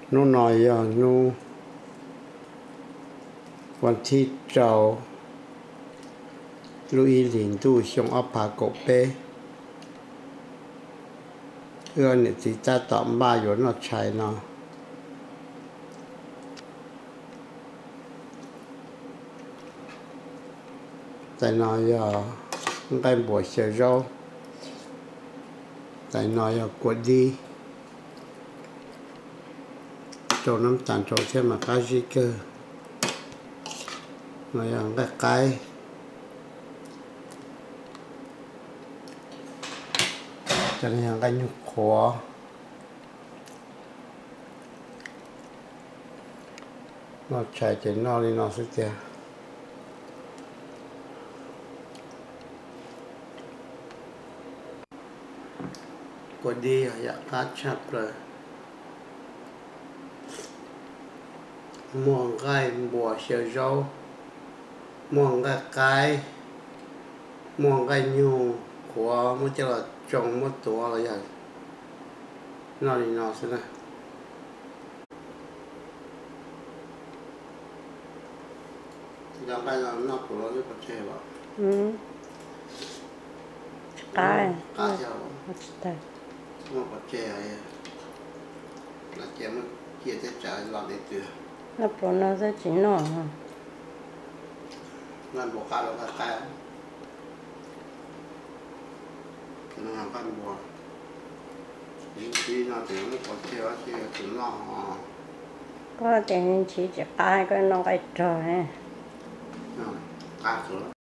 Hnub no yog hnub vas thib rau lub ib hlis ntuj xyoo ob phav kaum peb. Wb niam txiv tab tom npaj yuav noj tshais no. Tais no yog nqaij npuas xyaw zaub. Tais no yog kua dib, rau nab tas nrau thiab mas qab zib kawg. No yog nqaij qaib. Cov no yog nqaij nyuj qhuav. Noj tshais ces noj li no xwb tiag. Kua dib yog yam qab tshaj plaws. Muaj nqaij npuas xyaw zaub, muaj nqaij qaib, muaj nqaij nyuj qhuav, muab coj los tsoo muab tuav los yog noj li no xwb na. Cov nqaij no noj pluas no twb pov tseg los? Tsis qab, qab thiab. Tsis tau. Muaj pov tseg, no ces muab cia teb tsam los ntev twg. Noj pluas no xwb tsis noj. Noj npuas qab los nqaij qaib. Noj nqaij npuas. Ntshiv no ces muab pov tseg, tab sis tus noj. Koj tias ntshiv tsis qab koj noj nqaij rog. Qab xwb.